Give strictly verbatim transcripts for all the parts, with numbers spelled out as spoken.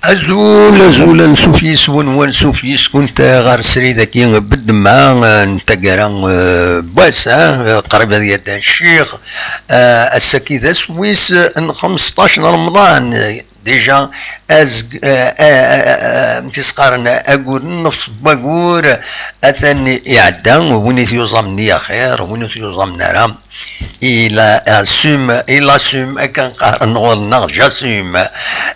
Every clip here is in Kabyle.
Azul, azul, ansuf yis-wen, wansuf yis-kunt ɣer srid-agi n ddemma, eh, n taggara, eh, n wass, eh, qrib ad yadda ccix, eh, ass-agi d ass wis n xmesṭac n Remḍan, eh, déjà, azg-, eh, eh, eh, eh, amek i s-qqaren, aggur n nnefs n waggur, atan iɛedda, win i t-yuẓamen i axir, win ur t-yuẓamen ara, il a-, assume, il assume, akken qqaren ɣur-neɣ, j'assume.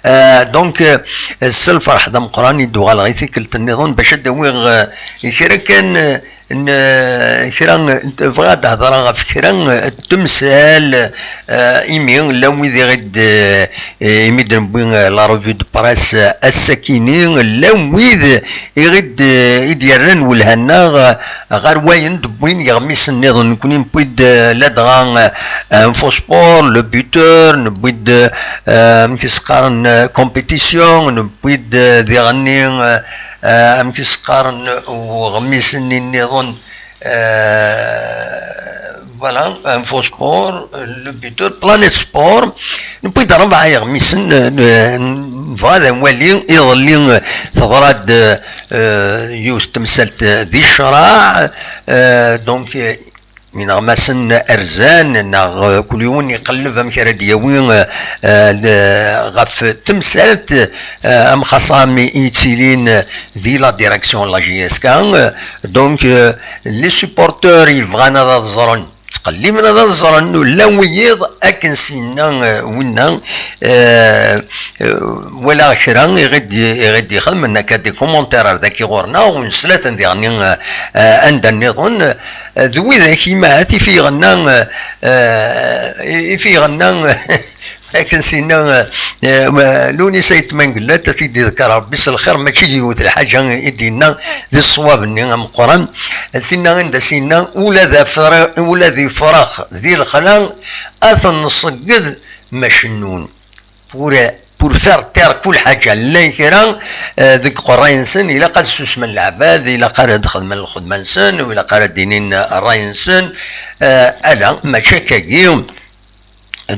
Euh, donc, euh, s lferḥ d ameqqran i d-uɣaleɣ i tikkelt nniḍen bac ad d-awiɣ, euh, kra kan, euh, n, euh, kra n, bɣiɣ ad d-hedreɣ ɣef kra n, euh, temsal, euh, imi llan wid i ɣ-id, euh, imi d-newwi, euh, la revue de presse, euh, ass-akini, llan wid i ɣ-id, euh, i d-yerran welha-nneɣ, euh, ɣer wayen d-wwin yeɣmisen nniḍen. Nekni newwi-d, euh, ladɣa, euh, Info Sport, Le Buteur, newwi-d, euh, amek i s-qqaren, euh, compétition, newwi-d, euh, diɣenni, euh, euh, amek i s-qqaren, euh, uɣmis-nni nniḍen, euh, voilà, Info Sport, euh, Le Buteur, Planète Sport, newwi-d rebɛa yeɣmisen, euh, n-, nebɣa ad nwali. Iḍelli, euh, teḍra-d, euh, yiwet temsalt, euh, di ccreɛ, euh, donc, euh, ineɣmasen rzan, neɣ, euh, kul yiwen iqelleb amek ara d-yawi, euh, euh, le-, ɣef temsalt, euh, am xaṣam i yettilin, euh, di la direction n la J S K, euh, donc, euh, les supporters yebɣan ad ẓren, ttqelliben ad ẓren, llan wiyiḍ akken s-yenna, euh, winna, euh, euh, walaɣ kra i ɣ-id-, i ɣ-id-ixedmen akka des commentaires ar daki ɣur-neɣ, ur nesla-ten diɣen, euh, euh, anda nniḍen, euh, d widak imahat i fi iɣenna, euh, euh, i fi iɣenna, akken s-yenna, euh, euh, Lewnis Ayt Mengellat, ad t-id-iḍker Rebbi s lxir, mačči d yiwet lḥaǧa i d-yenna, d ṣṣwab-nni ameqqran. Tinna anda s-yenna, ula d afra-, ula d ifrax di lexla, ad ten-nṣegged ma cennun. Pour, pour faire taire kull ḥaǧa. Llan kra, euh, deg uqerray-nsen, ilaq ad susmen leɛbad, ilaq ara ad xedmen lxedma-nsen, u ilaq ara d-inin ṛṛay-nsen. Euh, ala, mačči akkagi.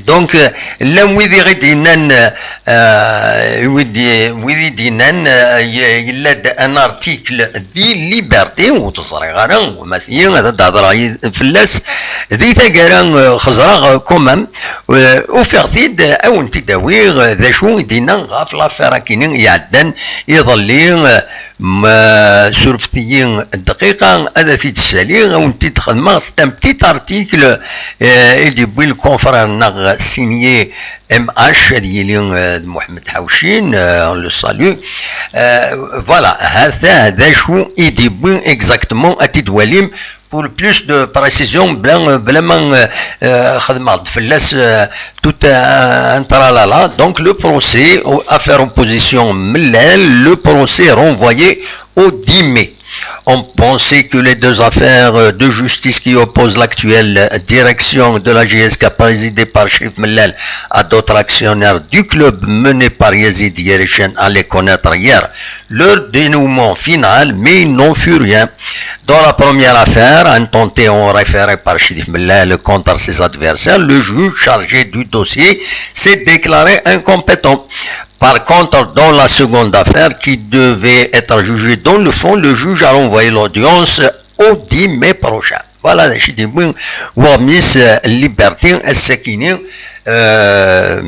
Donc, euh, llan wid i ɣ-id-yennan, euh, wid i, wid i d-yennan, euh, y-, yella-d un article di Liberté, ur t-ẓriɣ ara, ma tigi ad d-hedreɣ yid-, fell-as. Di taggara, euh, xeẓreɣ, euh, quand même, euh, ufiɣ-t-id, euh, ad wen-t-id-awiɣ, euh, d acu i d-yenna ɣef l'affaire akini iɛeddan iḍelli, euh, Ma surfet-iyi dqiqa, ad t-id-ssaliɣ, ad wen-t-id-xedmeɣ. C'est un petit article, euh, i d-yewwi le confrère-nneɣ signé M H, ad yili, euh, d Mohamed Ḥawcin, euh, on le salue. Euh, voilà, ha-t-a d acu i d-yewwi exactement, ad t-id-twalim. Pour plus de précision, bla, bla ma, euh, euh, xedmeɣ-d fell-as, euh, tout un, un tralala. Donc le procès, o-, affaire opposition Mellal, le procès renvoyé au dix mai. On pensait que les deux affaires, euh, de justice qui opposent l'actuelle direction de la J S K présidée par Chérif Mellal à d'autres actionnaires du club mené par Yazid Yerichen allaient connaître hier leur dénouement final, mais il n'en fut rien. Dans la première affaire, intentée en référé par Chérif Mellal contre ses adversaires, le juge chargé du dossier s'est déclaré incompétent. Par contre, dans la seconde affaire, qui devait être jugée dans le fond, le juge a renvoyé l'audience au dix mai prochain. Voilà, je dis, oui, Wamis, euh, Liberté, Sakini, euh,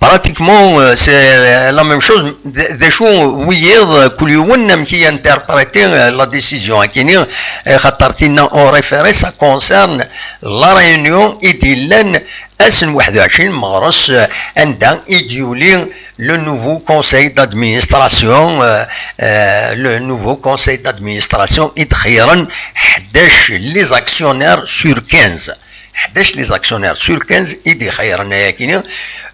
Pratiquement, euh, c'est la même chose. D-, d acu wiyiḍ, euh, kul yiwen amek i interpréter, euh, la décision akini, euh, xaṭer tinna au référé, ça concerne la Réunion i d-illan ass n waḥed u ɛecrin meɣres, euh, anda i d-yuli le nouveau conseil d'administration, euh, euh, le nouveau conseil d'administration i d-xeyyren ḥdac les actionnaires sur quinze. Ḥdac les actionnaires sur quinze i d-ixeyyren ayakini.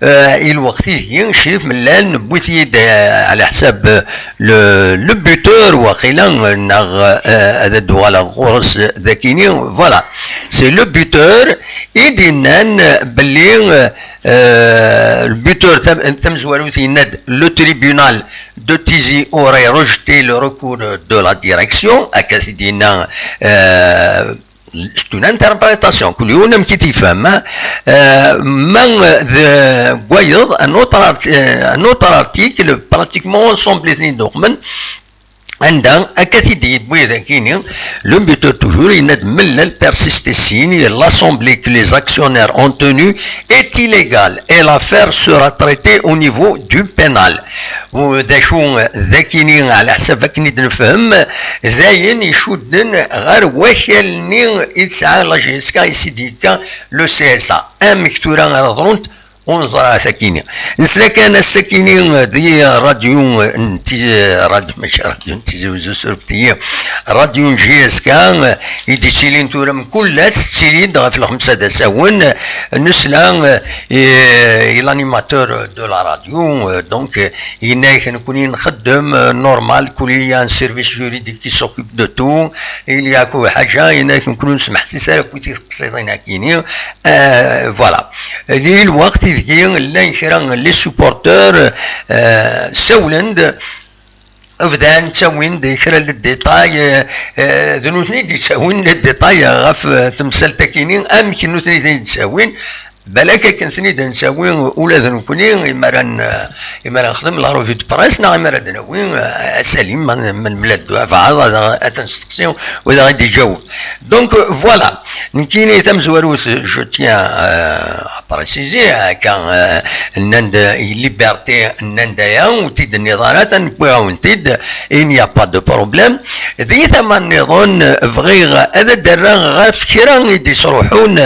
Euh, i lweqt ideg Crif Mellal newwi-t-id, euh, ɛla ḥsab, euh, le, le buteur waqila, euh, neɣ, euh, ad d-uɣaleɣ ɣur-s dakini. Voilà, c'est le buteur i d-yennan, euh, belli, euh, euh, le buteur tam-, tamezwarut yenna-d le tribunal de Tizi aurait rejeté le recours de la direction, akka t-id-yenna, euh, c'est une interprétation, kul yiwen amek i t-ifhem, hein. Euh, ma, euh, deg wayeḍ, un autre arti-, euh, un autre article, pratiquement ensemble, anda akka t-id-yewwi dakini, le buteur toujours, yenna-d Mellal persiste et signe, l'assemblée que les actionnaires ont tenue est illégale et l'affaire sera traitée au niveau du pénal. U d acu dakini, ɛla ḥsab akken i d-nefhem, d ayen icudden ɣer wakal-nni i tesɛa la G S K i s-d-yekka le C S A. Amek tura ara ḍrunt? Ur neẓra ara takini. Nesla kan ass-akini di radyu n Tizi, radyu, mačči radyu n Tizi Wezzu, surfet-iyi, radyu n G S K, i d-yettilin tura mkul ass, tettili-d ɣef lxemsa d asawen, nesla, eh, i l'animateur de la radio, eh, donc, eh, yenna-yak nekkni nxeddem, eh, normal, kuli, il y a un service juridique qui s'occupe de tout, il y a kul ḥaǧa, yenna-yak nekkni ur nesmeḥsis ara akkit i teqsiḍin-akini, eh, voilà. Di lweqt ideg llan kra n les supporters, eh, sawlen-d, bdan ttawin-d kra n les détails, eh, eh, d nutni i d-yettawin les détails ɣef, eh, temsalt-akini, amek nutni i d-yettawin, balak akken ten-id-nettawi ula d nekkni, imi ara n-, imi ara nexdem la revue de presse, neɣ imi ara d-nawi, eh, asalim, ma, ma nemlal-d abeɛḍ, ad, ad t-nesteqsi, u ad aɣ-d-iǧaweb. Donc, euh, voilà. Nekkini tamezwarut, je tiens, euh, à préciser, akka, euh, nnan-d, euh, liberté, nnan-d aya, ur t-id-tenniḍ ara, atan wwiɣ-awen-t-id, il n'y a pas de problème. Di tama nniḍen, bɣiɣ ad d-rreɣ ɣef kra i d-isruḥun,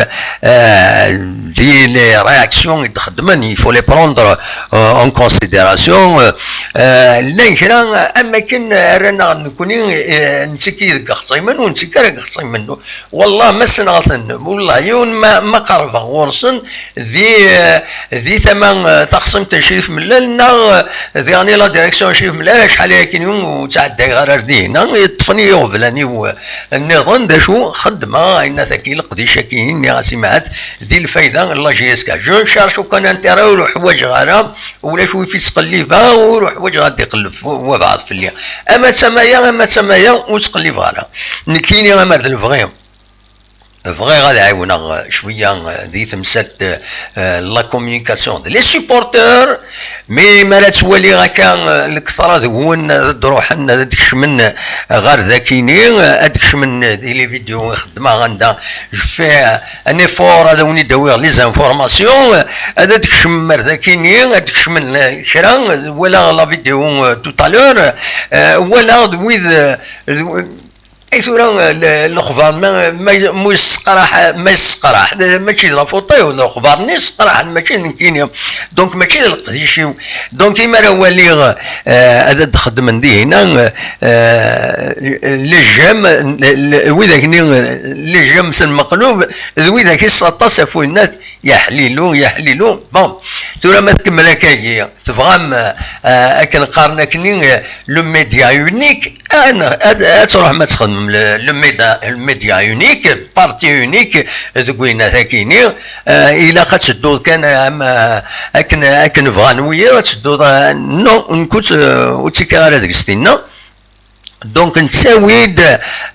euh, di les réactions i d-xeddmen, il faut les prendre, euh, en considération. Euh, euh, llan kra, am akken rran-aɣ nekkni, euh, nettekki deg ixṣimen, ur nettekki ara deg ixṣimen. Wallah, ma ssneɣ-ten, wallah, yiwen ma, ma qerbeɣ ɣur-sen, di, eh, di tama, eh, taxṣimt n Crif Mellal, neɣ, eh, diɣen la direction n Crif Mellal, acḥal aya akken ur ttɛeddayeɣ ara ar dihin, yeṭṭfen-iyi iɣeblan-iw, eh, nniḍen, d acu, xeddmeɣ, ayen ataki, leqdic-agi, nniɣ-as i Mahat, di lfayda n la G S K. Je ne cherche aucun intérêt, ur ḥwaǧeɣ ara, ulac wi fi ttqellibeɣ, ur ḥwaǧeɣ ad d-iqelleb wabɛaḍ fell-i. Ama d tama-ya, ama d tama-ya, ur ttqellibeɣ ara. Nekkini, ama d lebɣi, bɣiɣ ad ɛiwneɣ, eh, cwiya, eh, di temsalt, eh, la communication d les supporters, mais mi ara ttwaliɣ akka, eh, lketṛa deg-wen ad d-ruḥen, ad d-kecmen, eh, ɣer dakini, eh, ad d-kecmen, eh, di les vidéos i xeddmeɣ anda je fais, eh, un effort ad awen-id-awiɣ les informations, eh, ad d-kecmen ar dakini, ad d-kecmen, eh, kra, eh, walaɣ la vidéo, eh, tout à l'heure, eh, walaɣ d wid, eh, d w-, Ay tura, l-, lexbar ma, ma, ma yesseqraḥ, ma yesseqraḥ, d-, mačči d la faute-iw, d lexbar-nni yesseqraḥen, mačči d nekkini. Donc, mačči d leqdic-iw. Donc, imi ara waliɣ, eh, ad d-xeddmen dihina, eh, les j'aime, l-, l-, widak-nni, les j'aime s lmeqlub, d widak i s aṭas ɣef winnat, ya ḥlilu, ya ḥlilu. Bon, tura ma tkemmel akkagi, tebɣam, eh, akken qqaren akkenni, eh, le média unique, ah, n-, ad, ad tṛuḥem ad txedmem le, le média, le média unique, parti unique, deg winnat akini, eh, ilaq ad tedduḍ kan, am, eh, akken, akken bɣan wiyiḍ, ad tedduḍ, eh, non, nekk ur tt-, ur ttekkiɣ ara deg-s tinna. Donc, nettawi-d,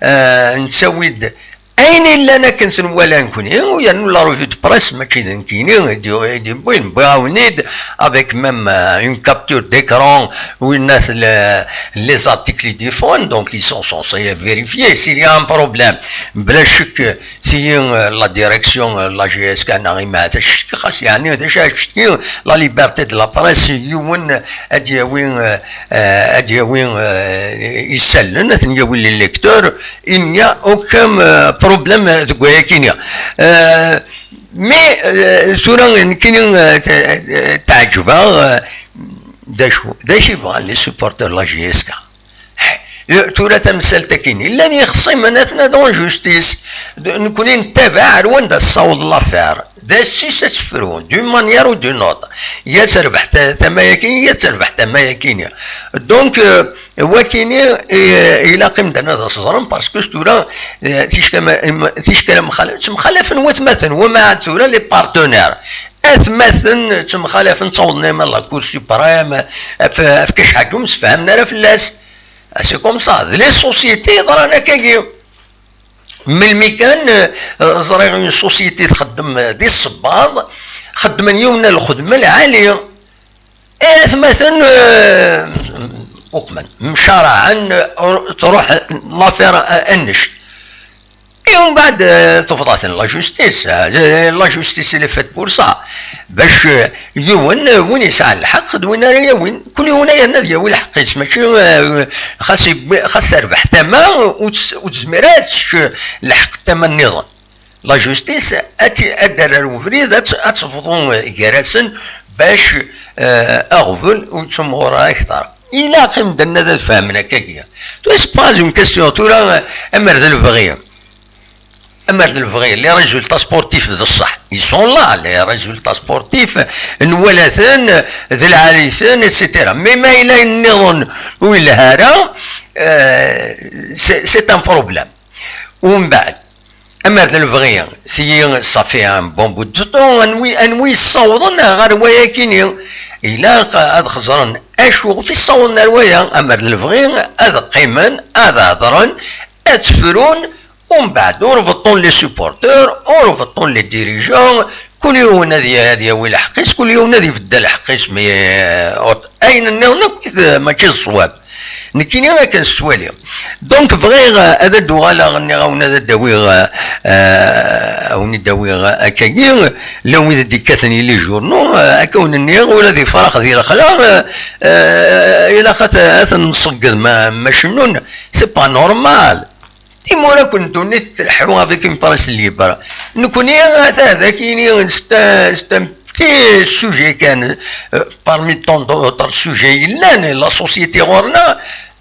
eh, nettawi-d Ayen illan akken tenwala nekkni, u yernu la revue de presse mačči d nekkini i d-yewwin, wwiɣ-awen-id avec même euh, une capture d'écran où il y a les, les articles du fond, donc ils sont censés vérifier s'il y a un problème. Bla chèque, si euh, la direction, euh, la G S K, n'a rien à acheter, la liberté de la presse, il y a un euh, euh, il y a un euh, il y a un euh, les lecteurs, il n'y a aucun euh, problème de Guayakini. Euh, mais euh, tura nekkini euh, t- euh, teɛǧeb-aɣ euh, d acu d acu i bɣan les supporters de la G S K. Tura tamsalt akkin llan yexṣimen atna dans justice. Nekkni nettabaɛ ar wanda tessaweḍ l'affaire, d assis ad tefru d'une manière ou d'une autre, ya terbeḥ ta- tama-yakini ya terbeḥ tama-yakini. Donc euh, wakini euh, ilaq imdanen ad as-ẓren parce que tura euh, tickal mxalafen watmaten wama tura les partenaires, atmaten ttemxalafen ttawḍen arma la Cour suprême, ɣef ɣef kacḥaǧ ur msefhamen ara fell-as. C'est comme ça d les sociétés yeḍran akkagi. Melmi kan euh, ẓriɣ une société txeddem di ssebbaḍ, xeddmen yiwen n lxedma lɛali, atmaten euh, uqmen mcaraɛen euh, truḥ l'affaire euh, annect. Et umbeɛd euh, tebḍa-ten la justice. Euh, la justice elle est faite pour ça, bac euh, yiwen euh, win yesɛan lḥeqq d win ara yawin. Kul yiwen ayen ad yawi lḥeqq-is, mačči euh, xas yewwi- xas terbeḥ tama ur tt- ur tezmir ara ad tečč lḥeqq n tama nniḍen. La justice ad t- ad d-terr ubrid, ad tt- ad tebḍu gar-asen bac euh, aɣbel ur ttumɣur ara akteṛ. Ilaq imdanen ad fehmen akkagi. Tura c'est pas une question tura euh, amer d lebɣi. Amer d lebɣi, les résultats sportifs d ṣṣeḥ, ils sont là, les résultats sportifs, nwala-ten d lɛali-ten, et cetera. Mais ma yella nniḍen ur yelha ara, euh, c'est c'est un problème. Umbeɛd, amer d lebɣi, si ça fait un bon bout de temps, anwi anwi yessawḍen ɣer wayakini, ilaq ad xeẓren acu ɣef yessawḍen ar waya. Amer d lebɣi, ad qqimen, ad hedren, ad tefrun, umbeɛd ur beṭṭun les supporters, ur beṭṭun les dirigeants, kul yiwen ad y- ad yawi lḥeqq-is, kul yiwen ad ibeddel lḥeqq-is, mais euh, ayen nniḍen akk mačči d ṣṣwab. Nekkini akken s ttwaliɣ. Donc bɣiɣ euh, ad d-uɣaleɣ, nniɣ-awen ad d-awiɣ euh, euh, ad wen-id-awiɣ euh, akkagi, llan wid d-ikkaten i les journaux euh, akka wen-nniɣ ula d ifrax di lexla euh, euh, ilaq ad t- ad ten-nṣegged ma ma cennun. C'est pas normal. Timura-ken ddunit telḥu avec une presse libre. Nekkni ata d akini c'est un petit sujet kan euh, parmi tant d'autres sujets yellan la société ɣur-neɣ.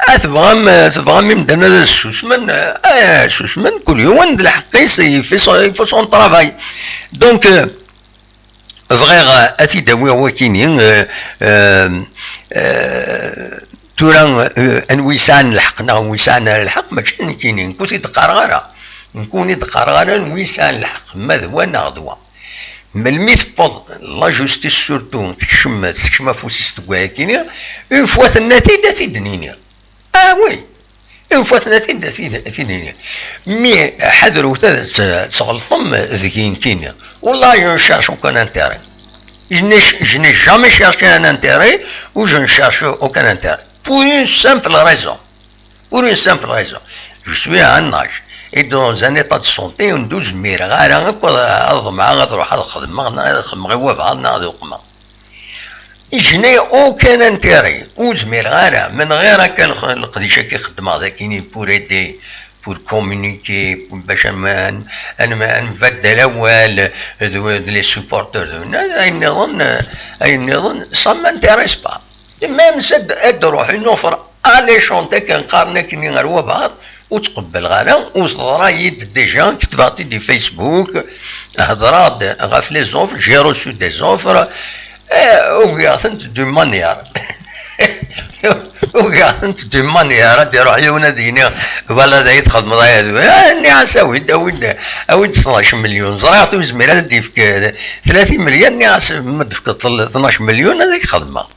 Ah, tebɣam euh, tebɣam imdanen ad susmen euh, ah, susmen, kul yiwen d lḥeqq-is, il fait son il fait son travail. Donc euh, bɣiɣ euh, ad t-id-awiɣ wakini euh, euh, euh, tura euh, anwi yesɛan lḥeqq neɣ anwi yesɛan ara lḥeqq, mačči d nekkini, nekk ur t-id-qqareɣ ara. Nekk ur d-qqareɣ ara anwi yesɛan lḥeqq, ma d wa neɣ d wa. Melmi tewweḍ la justice surtout tekcem tekcem afus-is deg wayakini, une fois tenna-t-id ad t-id-nini. Ah oui. Une fois tenna-t-id ad t-id-nini. Mais ḥadrewt ad tɣelṭem deg yinkini. Wallah je ne cherche aucun intérêt. Je n'ai je n'ai jamais cherché un intérêt ou je ne cherche aucun intérêt. Pour une simple raison. Pour une simple raison. Je suis à un âge et dans un état de santé ur zmireɣ ara akk ad ḍemɛeɣ ad ruḥeɣ ad xedmeɣ neɣ ad xedmeɣ i wabɛaḍ neɣ ad uqmeɣ. Je n'ai aucun intérêt. Ur zmireɣ ara. Menɣ akka leqdic-agi xeddmeɣ dagini pour aider, pour communiquer, bac ad nbaddal awal d les supporters d winna. Ayen nniḍen, ayen nniḍen, ça m'intéresse pas. Même si ad d-ruḥ une offre alléchante akken qqaren akkenni ar wabɛaḍ, ur tqebbleɣ ara. Ur teḍra-yi-d déjà, ketbeɣ-t-id di Facebook, hedreɣ-d ɣef les offres, j'ai reçu des offres. Eh, ugiɣ-tent d'une manière. Ugiɣ-tent d'une manière, ad d-iruḥ yiwen ad yini, voilà, d ay txedmeḍ ay adu. Ah, nniɣ-as awi-d, awi-d, awi-d tnac million. Ẓriɣ-t ur yezmir ad d-yefk tlatin million, nniɣ-as ma d-tefkeḍ tnac million ad ak-xedmeɣ.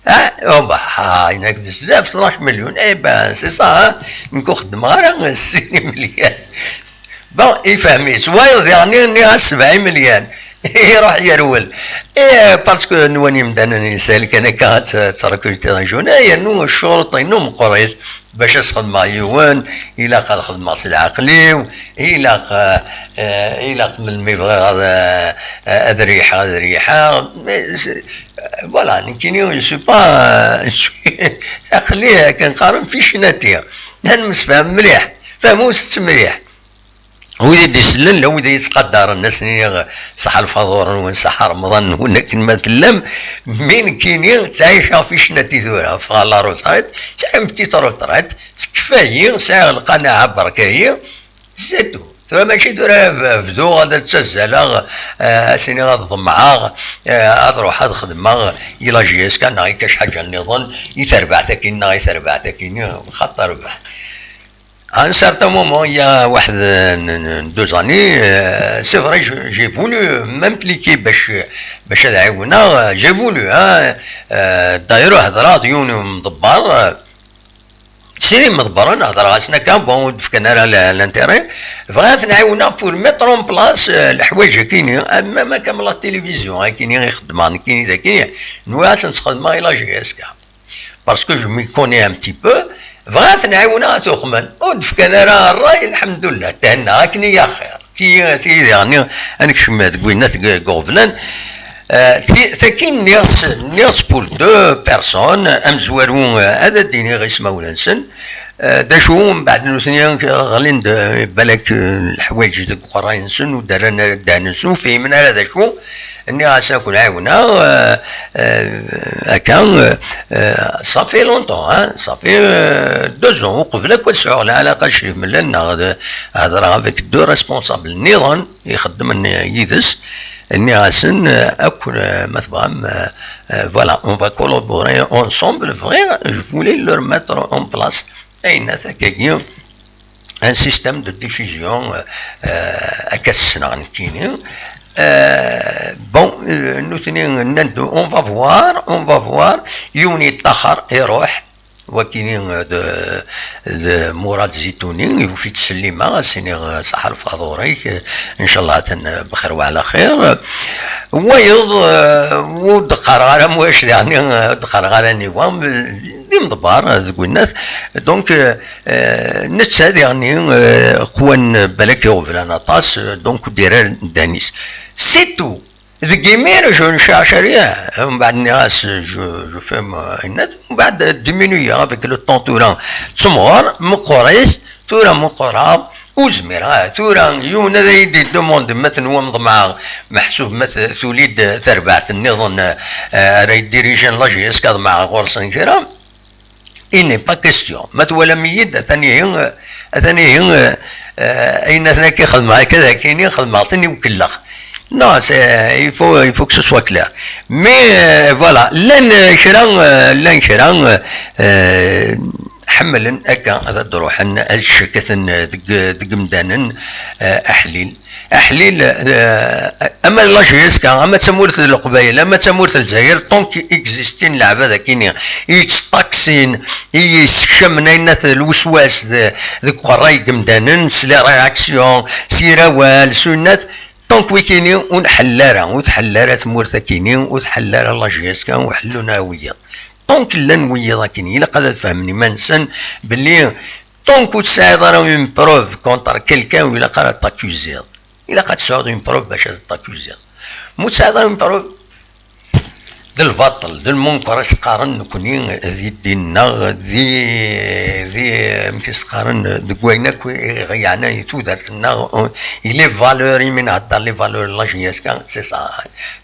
Ah, oh, bah, ah, il y en a que des neuf, tnac million. Eh ben, c'est ça, hein. Nekk ur xeddmeɣ ara sin million. Bon, ifhem-itt wayeḍ, diɣen nniɣ-as sebɛa imelyan. Iruḥ yerwel. Eh, parce que nwan yimdanen yeshel kan akka ad t-, ad trekruteḍ un jeune, eh, yernu ccuruṭ-inu meqqrit. Bac ad sxedmeɣ yiwen, ilaq ad xedmeɣ s leɛqel-iw, ilaq, eh, eh, ilaq melmi bɣiɣ ad, eh, ad reyḥeɣ, ad reyḥeɣ. Mais, c'est, voilà, nekkini, je suis pas, aql-i akken qqaren ficnati. Ad nemsefham mliḥ, fehmut-tt mliḥ. Wid i d-isellen, la wid i yettqadaren, ad sen-iniɣ ṣaḥa lfaḍur-nwen, ṣaḥa remḍan-nwen, akken ma tellam. Mi nekkini ttɛiceɣ ficnati tura, ffɣeɣ la retraite, sɛiɣ une petite retraite, tekfa-yi, sɛiɣ lqanaɛa berka-yi, c'est tout. Tura mačči tura b-, bduɣ ad ttazzaleɣ, eh, ad s-iniɣ ad ḍemɛeɣ, eh, ad ruḥeɣ ad xedmeɣ i la J S K neɣ i kac ḥaǧa nniḍen, i terbaɛt akkin neɣ i terbaɛt akkin, xaṭer rbeḥ. À un certain moment, il y a واحد, euh, deux années, euh, c'est vrai, je, j'ai voulu m'impliquer باش, باش ad ɛiwneɣ, j'ai voulu, hein, euh, d'ailleurs, هضرة ديون مضبر, سيري مضبرن، هضرة غاسنا كان, bon, ur d-fkan ara l-, l'intérêt, bɣiɣ ad ten-ɛiwneɣ pour mettre en place, euh, الحوايج كيني, même comme la télévision, كيني يخدم, كيني ذا كيني, نوع سنخدم la J S K. Parce que je m'y connais un petit peu, bɣiɣ ad ten-ɛiwneɣ ad t-uxmen. Ur d-fkan ara ṛṛay, lḥemdullah, thenna, akken i axir. Ti, ti diɣen, ad nekcem deg winna deg, deg uɣeblan. Eh, ti, tagi nniɣ-tt, nniɣ-tt pour deux personnes, amezwaru, eh, ad d-iniɣ ismawen-nsen. Eh, d acu, mbeɛd nutni ɣlin-d, eh, balak, eh, leḥwayeǧ deg uqerray-nsen, ur d-rran ara ddehn-nsen, ur fhimen ara d acu. Nniɣ-as ad ken-ɛiwneɣ, eh, eh, akka, eh, eh, ça fait longtemps, hein, ça fait, eh, deux ans, uqbel akk ad sɛuɣ lɛalaqa s Cif Mellal, neɣ d-, hedreɣ avec deux responsables nniḍen ixeddmen yid-s, nniɣ-asen, eh, akk, eh, ma tebɣam, eh, eh, voilà, on va collaborer ensemble, bɣiɣ, je voulais leur mettre en place ayen akkagi, un système de diffusion, euh, euh, akka ssneɣ nekkini. Euh, bon, euh, nutni nnan-d, on va voir, on va voir, yiwen yeṭṭaxer, iruḥ, wakini, euh, d, d Murad Zitouni, yufi-d Sellima, ad s-iniɣ, euh, ṣaḥa lfaḍur-ik, euh, ncallah atan, euh, bxir wa ɛla xir. Wayeḍ, euh, ur d-qqareɣ ara mwac, yeɛni, euh, ur d-qqareɣ ara aniwa, d imḍebber, euh, deg winnat. Donc, euh, Euh, netta diɣen, euh, qwan balak iɣeblan aṭas, euh, donc ur d-yerri ara ddehn-is. C'est tout. Deg imir, je ne cherche rien. Mbeɛd nniɣ-as, je, je fais ma, ayen, mbeɛd diminuyeɣ avec le temps, tura ttemɣer, meqqer-it, tura meqqreɣ, ur zmireɣ ara. Tura yiwen ad iyi-d-idemande ma tenwam ḍemɛeɣ, meḥsub ma t-, tuli-d terbaɛt nniḍen, euh, ara yedirijen la J S K ḍemɛeɣ ɣur-sen kra. Il n'est pas question. Ma twalam-iyi-d, atan ihi, atan ihi, euh, euh, ayen aten akka xedmeɣ akka d akini, xedmeɣ-ten i ukellex. Non, c'est, il faut, il faut que ce soit clair. Mais, euh, voilà, llan, euh, kra, euh, llan kra, euh, euh, ḥemmlen akka ad d-ruḥen ad ccakaten deg, deg imdanen, euh, aḥlil. Aḥlil, eh, ama d la J S K, ama d tamurt n Leqbayel, ama d tamurt n Lezzayer, tant qu'il existin leɛbad akini, i yettṭaksin, i yessekcamen ayennat lweswas d-, deg uqerray n yimdanen, s les réactions, s yirawal, s unnat, tant wikini ur nḥell ara, ur tḥell ara tmurt akini, ur tḥell ara la J S K, ur ḥellun ara wiyaḍ. Donc llan wiyaḍ akken ilaq ad fehmen iman-nsen belli donc ur tesɛiḍ ara une preuve contre quelqu'un ur ilaq ara ad t'accusiḍ. Ilaq ad tesɛuḍ une preuve bac ad t'accusiḍ. Ma ur tesɛiḍ ara une preuve, d lbaṭel, d lmunker i s-qqaren nekni di ddin-nneɣ, di, di, amek i s-qqaren, deg wayen akk i, yeɛnan i tudert-nneɣ, i les valeurs, imi nhedder les valeurs n la J S K, c'est ça,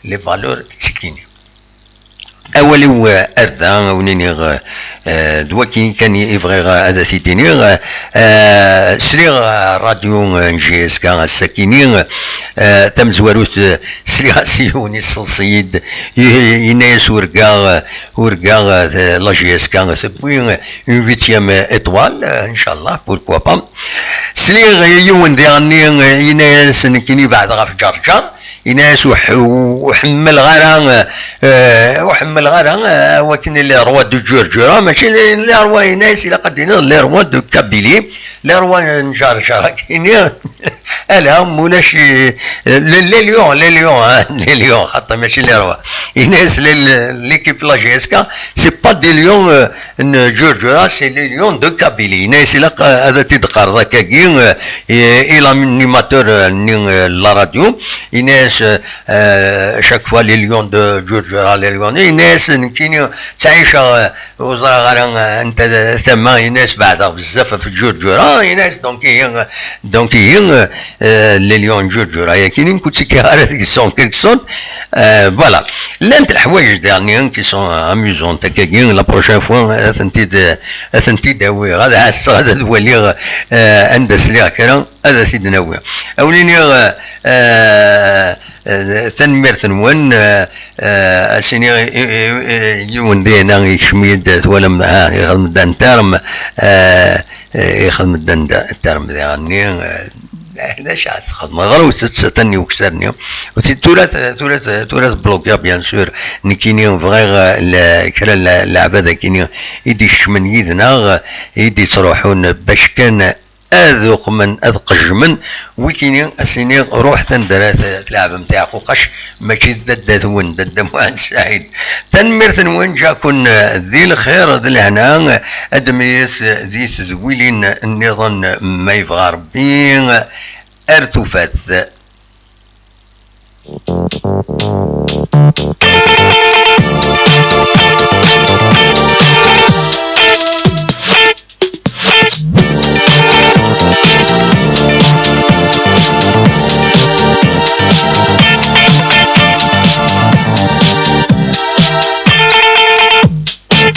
les valeurs d tikini. Awal-iw, eh, ar da, a wen-iniɣ, eh, d wakin kan i bɣiɣ ad t-id-iniɣ. Eh, sliɣ, eh, ṛṛadyu, eh, n J S K ass-akini, eh, tamezwarut, eh, sliɣ-as i yiwen iseḍs-iyi-d, i-, yenna-yas urgaɣ, eh, urgaɣ, eh, la J S K tewwi, eh, une huitième étoile, eh, ncallah, pourquoi pas. Sliɣ i yiwen diɣenni, eh, yenna-yas nekkini beɛdeɣ ɣef Ǧerǧer, Ini-as ur ḥemmleɣ ara, eh, ur ḥemmleɣ ara, eh, wakken les rois de Ǧurǧura, mačči les rois, ini-as ilaq ad d-tiniḍ les rois de Kabylie, les rois n Ǧerǧer, akken-nni, ala, mulac, eh, les lions, les lions, hein, les lions, xaṭi, mačči les rois. Ini-as l'équipe la J S K, c'est pas des lions, euh, n Ǧurǧura, c'est les lions de Kabylie. Ini-as ilaq, euh, ad t-id-qqareḍ akkagi, euh, i, i l'animateur, euh, nni, euh, la radio. Ini-as, euh, euh, chaque fois les lions de Ǧurǧura, les lions. Ini-as nekkini ttɛiceɣ, euh, ur ẓriɣ ara, euh, anta tama, ini-as beɛdeɣ bezzaf ɣef Ǧurǧura, ini-as donc ihi, euh, donc ihi, euh, euh, les lions n Ǧurǧura, yakini ur ttekkiɣ ara deg-sen, quelque sorte. Euh, voilà. Llant leḥwayeǧ daɣen qui sont amusantes akkagi, la prochaine fois ad tent-id, ad tent-id-awiɣ, ad ɛasseɣ, ad, ad waliɣ, euh, anda sliɣ kra, ad t-id-nawi. Ad wen-iniɣ, euh, euh, euh, tanemmirt-nwen, euh, euh, ad s-iniɣ i, i, i, yiwen dinna ikcem-iyi-d, twalam, ha, ixdem-d un terme, euh, euh, ixdem-d un terme diɣen-nni, euh, d acu ara txedmeḍ? Ɣer-, ur tettseṭṭan i ukessar-nni. Ur t-, tura, tura, tura tblokiɣ, bien sûr. Nekkini bɣiɣ, eh, le-, kra n le-, leɛbad akini i d-ikecmen yid-neɣ, i d-ittruḥun bac kan ad uqmen, ad qejmen. Wikini, ad s-iniɣ, ruḥet anda ara t-, tleɛbem tiɛquqac, mačči d dadda-twen, dadda Muḥend Saɛid. Tanemmirt-nwen, ǧǧiɣ-ken, eh, di lxir, d lehna, ad d-mlilet di tedwilin nniḍen, ma yebɣa Rebbi. Ar tufat.